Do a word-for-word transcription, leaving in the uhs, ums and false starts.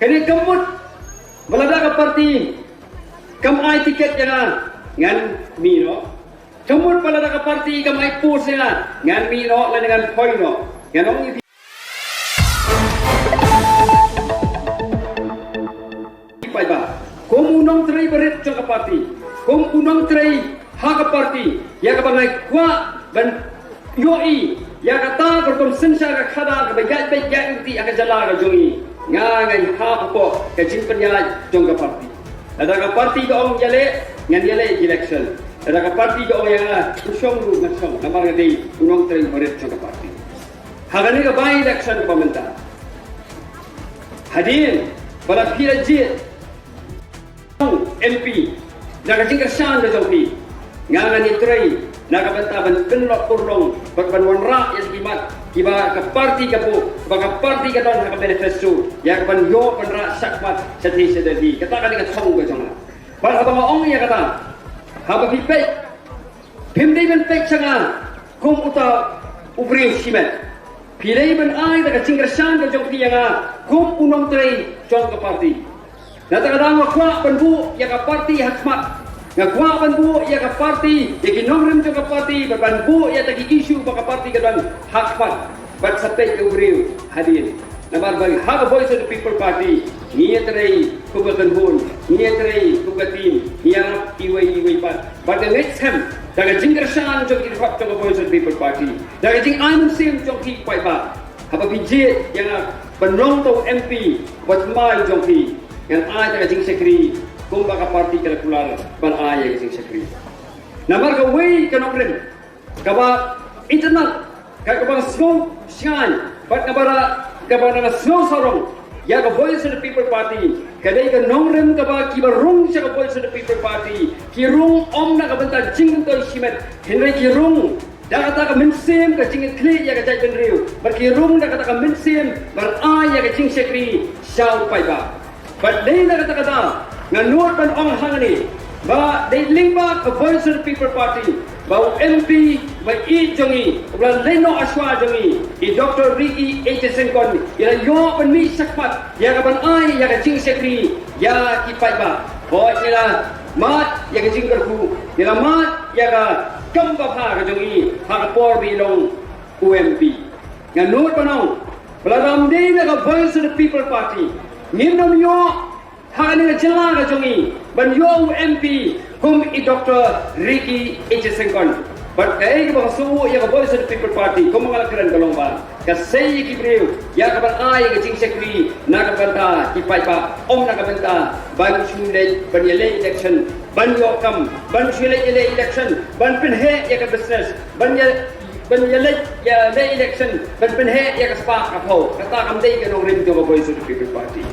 Kane ka mut ba lada ka party kam ai ticket ïa nga, ngan mih noh. Ka mut ba lada ka party kam ai post ïa nga, ngan mih noh lane ngan poi noh. Ngan ong ïa phi paidbah, kum u nongtrei barit jong ka party, kum u nongtrei ha ka party, ïa kaba nga kwah ban ïohi ïa kata ka rukom synshar ka khadar kaba ïaid beit ïaid lynti ha ka jylla ka jong ngi. Nga ngan hap hapoh ka jingpynïaid jong ka party. Lada ka party ka ong ïaleh, ngan ïaleh election. Lada ka party ka ong ïa nga, u shong ruh ngan shong, namar nga dei u nongtrei barit jong ka party. Ha kane ka by-election kaba mynta, hadien ba la phi la jied M P da ka jingkyrshan ka jong phi, nga ngan ïatrei na ka bynta ban pynlong pynlong bad ban wanrah ïa ki mat kiba ka party ka buh, ba ka party ka don ha ka manifesto, ïa ka ban ïoh ban rah shakhmat shatei sha Delhi. Kata ka dei ka thong ka jong nga. Bad haba nga ong ïa kata, haba phi peit, phim dei ban peit sha nga kum uta u briew shimet. Phi dei ban ai da ka jingkyrshan ka jong phi ïa nga kum u nongtrei jong ka party. Na kata ka daw nga kwah ban buh ïa ka party ha khmat. Nga kwah ban buh ïa ka party, ïa ki nongrim jong ka party, ban, ban buh ïa kata ki issue ba ka party ka don ha khmat. Bad sa peit ïa u briew hadien. Namar ba ha ka Voice of the People Party, ngi ïatrei kum ka kynhun, ngi ïatrei kum ka team, ngi ïarap iwei iwei pat. Bad nga ngeit skhem da ka jingkyrshan jong ki dkhot jong ka Voice of the People Party, da ka jingai mynsiem jong ki paidbah, haba phi jied ïa nga ban long uta u M P ba thymmai jong phi, ngan ai da ka jingshakri kumba ka party ka la kular ban ai ïa ka jingshakri. Namar kawei ka nongrim kaba itynnad, ka, kaba sngew shngaiñ bad kaba ra, kaba nga sngew sarong ïa ka Voice of the People Party, ka dei ka nongrim kaba kiba rung sha ka Voice of the People Party ki rung ym na ka bynta jingmyntoi shimet, hynrei ki rung da kata ka mynsiem ka jingïakhlieh ïa ka jaitbynriew, bad ki rung da kata ka mynsiem ban ai ïa ka jingshakri sha u paidbah. Bad dei na kata ka daw nga nud ban ong hangne ba dei lyngba ka Voice of the People Party ba u M P ba ïeit jong ngi, uba la leit noh shuwa jong ngi, i Doctor Ricky A J Syngkon, i la ïoh ban mih shakhmat ïa ka ban ai ïa ka jingshakri ïa ki paidbah. Hooid, ngi la mad ïa ka jingkyrkhu, ngi la mad ïa ka kam babha ka jong i ha ka por ba i long u M P. Nga nud ban ong ba lada ym dei na ka Voice of the People Party, ngim nym ïoh ha kane ka jylla ka jong i ban ïoh u M P kum i Doctor Ricky A J Syngkon. Bad kaei kaba nga sngew ïa ka Voice of the People Party, kumba nga la kren ka long ba ka sei ïa ki briew ïa ka ban ai ïa ka jingshakri na ka bynta ki paidbah, ym na ka bynta ban shu leit ban ïaleh election ban ïoh kam, ban shu leit ïaleh election ban pynheh ïa ka business, ban ïa, ban ïaleh, ïaleh election ban pynheh ïa ka spah ka phew. Kata kam dei ka nongrim jong ka Voice of the People Party.